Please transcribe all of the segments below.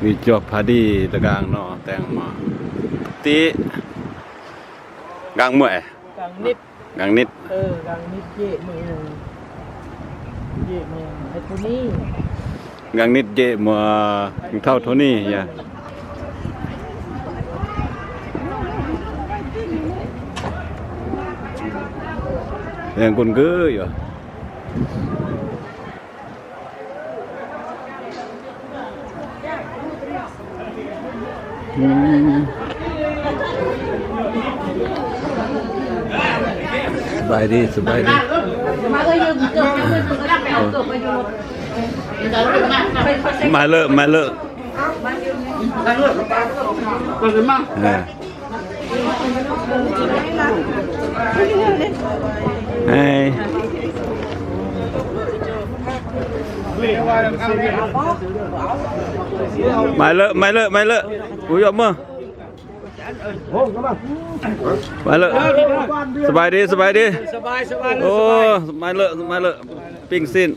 ມີຈວບພາດີຕະກາງເນາະ ແຕ່ງມາຕິກາງເມື່ອຍ ກາງນິດ ກາງນິດ ເອີ ກາງນິດເຈເມືອງ ເຈເມືອງໄອ້ໂທນີ້ ກາງນິດເຈເມືອງເທົ່າໂທນີ້ຍາ ຍັງກຸນກືຢູ່. ສະບາຍດີ ສະບາຍດີ ມາເລີ ມາເລີ ເອີ. ມາເລີ ມາເລີ ມາເລີ ກູຢອກມື ມາເລີ ສະບາຍດີ ສະບາຍດີ ສະບາຍ ສະບາຍ ໂອ້ ມາເລີ ມາເລີ ປີ້ງຊີ້ນ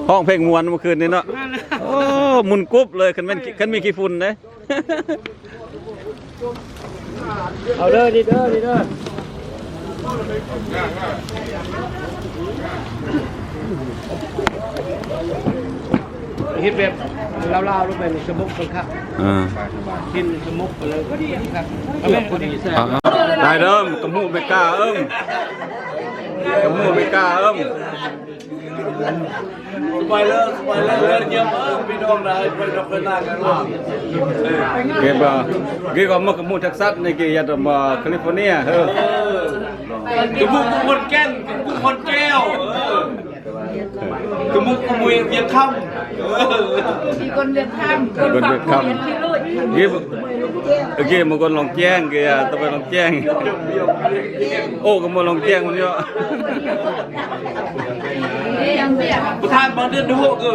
ຮ້ອງເພງມ່ວນເມື່ອຄືນນີ້ເນາະ ໂອ້ ໝຸ່ນກຸບເລີຍ ຄັນແມ່ນ ຄັນມີຂີ້ຝຸ່ນເດ້. ເອົາເດີ ນີ້ເດີ ນີ້ເດີ ເຮັດແບບລາວໆລົງໄປນີ້ ສະໝົກເພິ່ນຄັກ ອ່າ ກິນສະໝົກໄປເລີຍ ເອົາແມ່ ພໍດີ ພໍດີແຊບ ໄດ້ເດີ ກະໝູກເມກາເອີ້ມ ກະໝູກເມກາເອີ້ມ. ສະບາຍເລີ ສະບາຍເລີ ເດີ ຢ້ຽມເອີ ພີ່ນ້ອງນາຍ ໄປນອກໄປນາກັນ ເກັບ ເກັບເອົາໝາກກະໝູກເທັກຊັສນີ້ ກິນຢາດມາຄາລີຟອເນຍ ເອີ ກະໝູກຄົນແກ່ນ ກະໝູກຄົນແກ້ວ ເອີ ກະໝູກຄົນວຽງຄຳ ເອີ ມີຄົນວຽງຄຳ ຄົນວຽງຄຳ ກິນ ເອີ ກິນໝາກກົນລອງແຈ້ງ ກິນຕະໄບລອງແຈ້ງ ໂອ້ ກະໝູກລອງແຈ້ງມັນເນາະ. ປະທານບາງເດືອນດູເອີ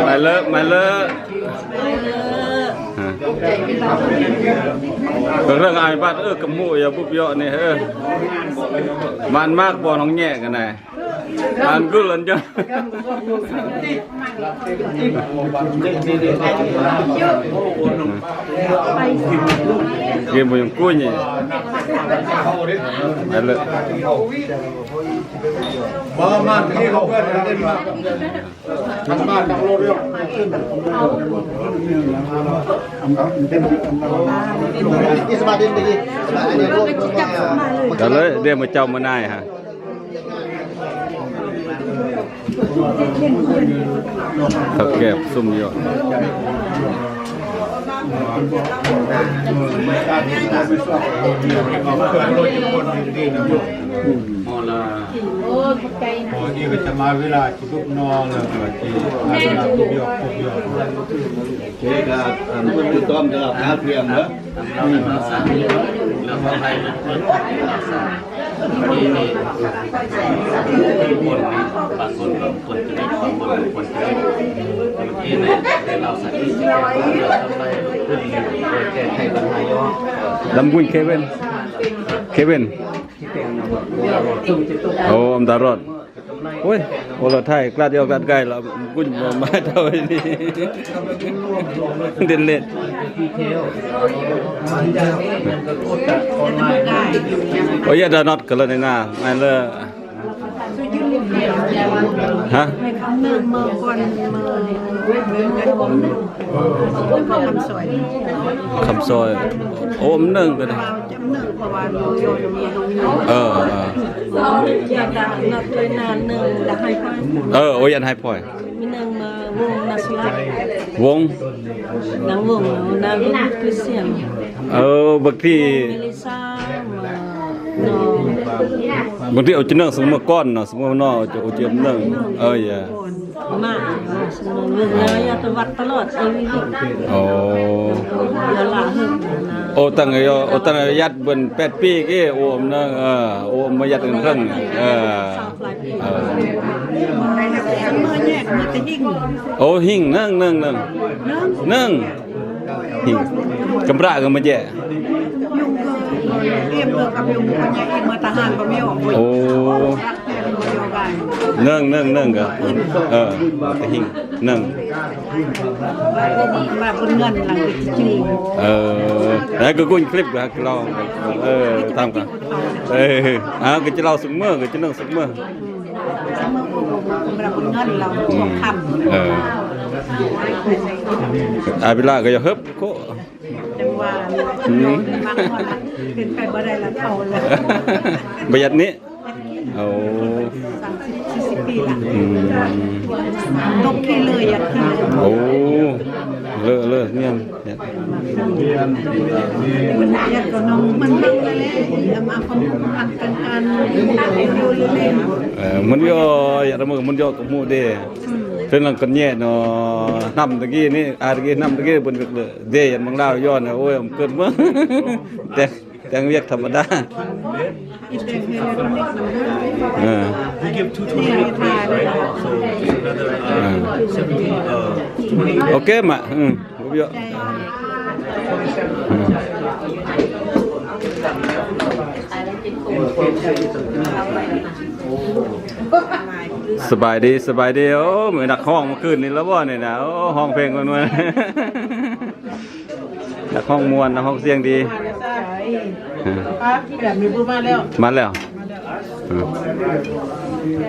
ມາເລີ ມາເລີ ເລື່ອງອາຍບາດເອີ ກະໝູກຢ່າບຸບເຍາະນີ້ເອີ ມານມາກບໍ່ນ້ອງແຍກກັນນະ. ອັນກຸນລັນຍອນ ເກມບໍ່ຍັງກຸຍນີ້ ນັ້ນແຫຼະ ມາ ມາ ທີ່ເຮົາເອີ້ນກັນມາ ມັນມາຈາກໂລດເດີ ນີ້ສະບາຍດີ ກະເລີຍ ດຽວມາເຈົ້າມານາຍຫາ. ເຖົ້າແກ່ປະຊຸມຢູ່ ໂອ້ ຂອບໃຈນະ ໂອ້ ນີ້ກະຈະມາເວລາຊິບຸບນອນແລ້ວກະຊິມາບຸບຢອກບຸບຢອກ ໂອເຄ ກະ ອັນ ຄືຕ້ອມຈະລາວກາດພຽງເດີ. ລຳກຸນເຄວິນ ເຄວິນ ໂອ້ ອຳຕາລອດ. ໂອ້ຍ ໂອລະໄທ ກລາດຢອກກລາດໄກ່ລະ ກຸນມາເທົ່ານີ້ ເດັ່ນເລັດ ໂອ້ຍ ຢາດານອດກະລະໃນນາ ມາເລີ ຮະ ຄຳສອຍ ໂອ້ ມາເນີງກະໄດ້. ເອີ ເອີ ເອີ ໂອ ຢານໄຮພອຍ ມີໜຶ່ງມາວົງນາຊິລາ ວົງ ນາວົງ ນາວິນຄຣິສຕຽນ ເອີ ບາງທີ ເມລິຊາ ມາ ບາງທີໂອຈະເນີງ ສົມມຸດເມື່ອກ່ອນເນາະ ສົມມຸດເນາະ ໂອຈະເນີງ ເອີ ມາ ເອີ ສະເໜີເລື່ອງລາວ ຢາກໄປວັດຕະຫຼອດຊີວິດ ໂອ້ ໂອ ຕັ້ງ ໂອ ຕັ້ງ ຍັດເບິ່ນແປດປີເກ ໂອ ອຳນາ ເອີ ໂອ ມາຍັດເຖິງ ເອີ ເອີ ໂອ ຫິງ ໜຶ່ງ ໜຶ່ງ ໜຶ່ງ ໜຶ່ງ ຫິງ ກຳພະກະມາແຈະ ໂອ. ໜຶ່ງ ໜຶ່ງ ໜຶ່ງກໍ ເອີ ຕະຫິງ ໜຶ່ງ ມາບົນເງິນຫຼັງຈະຈື່ ເອີ ແລ້ວກໍກຸນຄລິບກໍລອງ ເອີ ຕາມກັນ ເອີ ເອົາ ກໍຈະເລົ່າຊຸມມື້ ກໍຈະໜຶ່ງຊຸມມື້ ອືມ ເອີ ອາວິລາກໍຢ່າເຮີບໂຄ ຈັ່ງວ່າ ອືມ ເປັນໄປບໍ່ໄດ້ລະ ເຖົ້າລະ ບໍ່ຢາກນີ້ ໂອ້ ສາມສິບ ສີ່ສິບປີລະ ອືມ ຕົກຂີ້ເລີຍ ຢາກຂີ້ເລີຍ ໂອ້ ເລີ ເລີ ນຽມ ຢາກ ຢາກກໍນ້ອງມັນເຮົານັ້ນແຫຼະ ມາຄວາມຮູ້ຄວາມຮັກກັນ ການຢູ່ເລີຍ ເອີ ມັນຢູ່ ຢາກລະເມີມັນຢູ່ກັບໝູ່ເດ້ ອືມ ເປັນຫຼັງກັນແຍະເນາະ ນ້ຳຕະກີ້ນີ້ ອາຕະກີ້ ນ້ຳຕະກີ້ເພິ່ນເລີຍ ເດ້ ຢາກເມືອງລາວຍ້ອນ ໂອ້ຍ ເກີດເມືອງ ແຕ່ ແຕ່ງວຽກທຳມະດາ ເອີ ໂອເຄມະ ອືມ ບໍ່ເຍາະ ອືມ ສະບາຍດີ ສະບາຍດີ ໂອ້ ມີນັກຮ້ອງເມື່ອຄືນນີ້ລະບໍ່ນີ້ນະ ໂອ້ ຮ້ອງເພງມ່ວນໆ ນັກຮ້ອງມ່ວນ ນັກຮ້ອງສຽງດີ ມາແລ້ວ ເອີ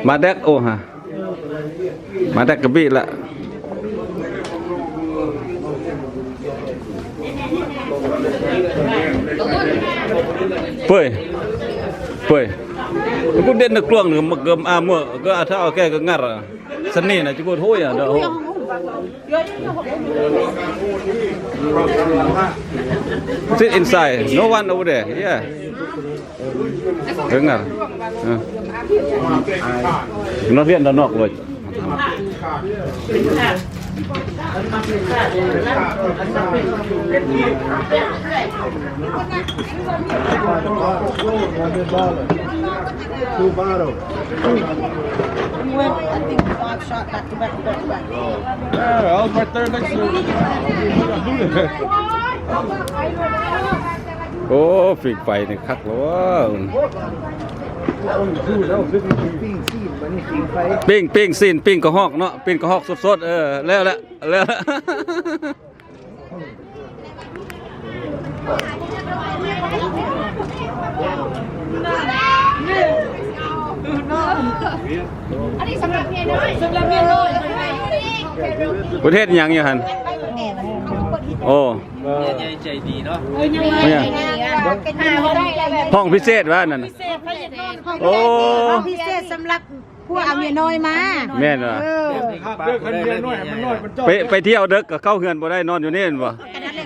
ມາແດັກ ໂອ້ ຮະ ມາແດັກກະບິລະ ເປີຍ ເປີຍ ກູເດັນນະກລວງ ກະອາເມີ ກະອາທາວແກກະງັດ ສະເໜ່ນະ ຈະກູໂທຍາເດີ Sit inside. No one over there. Yeah. ເຖິງນະ ເອີ ນັກຮຽນດ້ານນອກເລີຍ. Two bottle. We went, I think, five shot back to back to back to back. Yeah, that was my third next to it. ໂອ້ ຝີງໄຟນີ້ຄັກແລ້ວ ປີ້ງ ປີ້ງຊີ້ນ ປີ້ງກະຮອກເນາະ ປີ້ງກະຮອກສົດໆ ເອີ ແລ້ວແຫຼະ ແລ້ວແຫຼະ. ເພິ່ນເຮັດຫຍັງຢູ່ຫັ້ນ? ໂອ້ ແມ່ໃຫຍ່ໃຈດີເນາະ ແມ່ ຫ້ອງພິເສດວ່ານັ້ນນະ ໂອ້ ຫ້ອງພິເສດສຳລັບ ພວກເອົາເມຍນ້ອຍມາ ແມ່ນຫວາ ເອີ ໄປ ໄປທ່ຽວເດິກກໍເຂົ້າເຮືອນບໍ່ໄດ້ ນອນຢູ່ນີ້ແມ່ນບໍ່?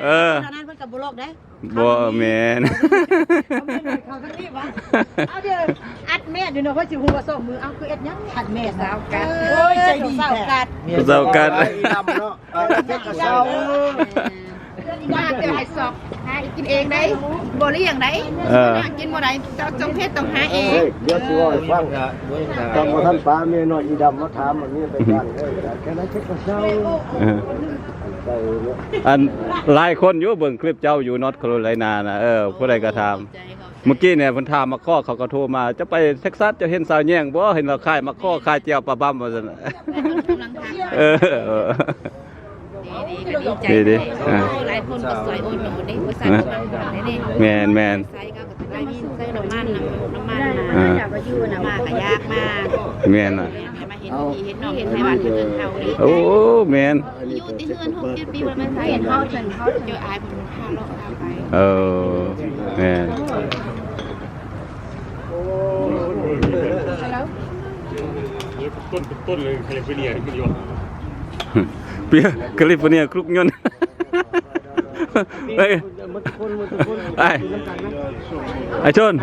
ເອີ ເພິ່ນກໍບໍ່ລອກໄດ້ ບໍ່ແມ່ນ ເອົາເດີ ອັດແມ່ນຢູ່ເນາະ ເພິ່ນຊິຮູ້ວ່າສອງມື້ ເອົາ ຄືເຮັດຫຍັງ ອັດແມ່ນ ສາວກັດ ໂອ້ຍ ໃຈດີແທ້ ສາວກັດ ສາວກັດ ດຳເນາະ. ເອີ ເຈັກກະເຊົາ ມາແຕ່ໃຫ້ຊອກ ຫາກິນເອງໄດ໋ ບໍ່ລ້ຽງໄດ໋ ເອີ ຫາກິນບໍ່ໄດ້ ເຈົ້າຈົ່ງເຮັດຕ້ອງຫາເອງ. ເຮີ້ຍ ດຽວຊິເວົ້າໃຫ້ຟັງ ຕອນບໍ່ທັນປາເມຍນ້ອຍອີດຳມາຖາມ ມັນມີໄປບ້ານເອີ ແຄ່ນັ້ນເຈັກກະເຊົາ ເອີ ໄປເນາະ ອັນຫຼາຍຄົນຢູ່ເບິ່ງຄລິບເຈົ້າຢູ່ North Carolina ນະ ເອີ ຜູ້ໃດກໍຖາມ ເມື່ອກີ້ນີ້ເພິ່ນຖາມໝາກຄໍ້ ເຂົາກໍໂທມາ ເຈົ້າໄປ Texas ເຈົ້າເຫັນສາວແຍງບໍ່? ເຫັນລາວຂາຍໝາກຄໍ້ ຂາຍແຈ່ວປາບຳວ່າຊັ້ນ ເອີ ດີໆ ດີໆ ອ່າ ຫຼາຍຄົນກໍຊ່ວຍອຸດໜູນເດ້ ບໍ່ຊັ້ນກໍມາບໍ່ໄດ້ເດ້ ແມ່ນໆ ໃຊ້ກໍໄດ້ມີໃຊ້ນ້ຳມັນ ນ້ຳມັນ ອ່າ ມາກໍຢາກມາ ແມ່ນ ມາເຫັນທີ່ເຫັນນ້ອງ ເຫັນໄທບ້ານເພິ່ນເຂົາເດ້ ໂອ້ ແມ່ນ ຢູ່ທີ່ເຮືອນຫົກເຈັດປີບໍ່ໄດ້ມາໃຊ້ ເຫັນເຮົາ ເຫັນເຮົາ ເຈີອ້າຍເພິ່ນ ເອີ ແມ່ນ ຕົ້ນ ຕົ້ນເລີຍ California ນີ້ມັນຢູ່ ເປີຍ California ຄລຸກຍົນ ເອີ ອ້າຍ ອ້າຍຊົນ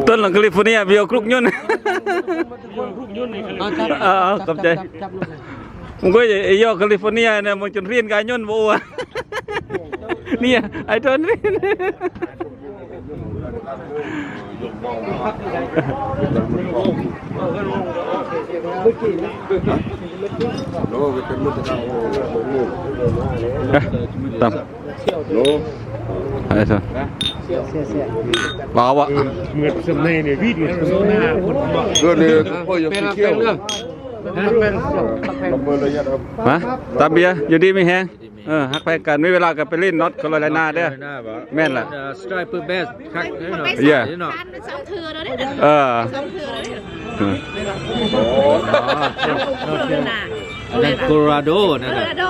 ຕົ້ນ California ເປີຍ ຄລຸກຍົນ ເອີ ຂອບໃຈ. ມັນກໍໄອ້ຢອກຄາລີຟໍເນຍນະ ມັນຈົນເຣຍນກາຍົນບໍ່ວ່າ ນີ້ ໄອ້ໂທນເຣຍນ ຕຳ ໄອ້ໂທນ. ເວົ້າວ່າ ເໝືອນສຳໃນນີ້ ວິດີໂອໂຄສະນາຄົນບອກ ເອີ ເລີຍ ເປັນເລື່ອງ ຮະ ຕາເບຍ ຢູ່ດີມີແຮງ ເອີ ຮັກແພງກັນ ມີເວລາກໍໄປຫຼິ້ນ North Carolina ເດີ Carolina ບໍ່ ແມ່ນລະ ເອີ Striper Bass ຄັກເນາະ ເອີ ສອງເທື່ອແລ້ວເດ້ ເອີ ສອງເທື່ອແລ້ວເດ້ ເອີ North Carolina ອັນນັ້ນ Colorado ນັ້ນ Colorado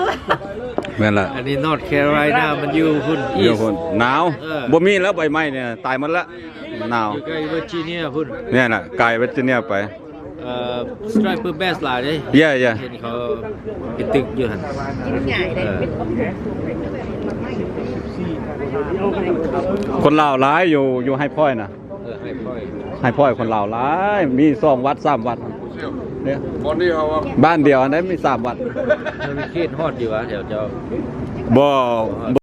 ແມ່ນລະ ອັນນີ້ North Carolina ມັນຢູ່ພຸ້ນ ຢູ່ພຸ້ນ East ໜາວ ເອີ ບໍ່ມີແລ້ວໃບໄມ້ນີ້ ຕາຍໝົດລະ ໜາວ ຢູ່ໃກ້ Virginia ພຸ້ນ ແມ່ນລະ ໄກ Virginia ໄປ ເອີ Striper Bass ຫຼາຍເດ້ ເຢ້ ເຢ້ ເຫັນເຂົາເປັນຕຶກຢູ່ຫັ້ນ ເອີ ຄົນລາວຫຼາຍຢູ່ ຢູ່ໄຮພອຍນະ ເອີ ໄຮພອຍ ໄຮພອຍຄົນລາວຫຼາຍ ມີສອງວັດສາມວັດ ເດ້ ບ່ອນດຽວຫັ້ນໄດ໋ ມີສາມວັດ ເອີ ມີເຂດຮອດຢູ່ຫວາ ແຖວເຈົ້າ ບໍ່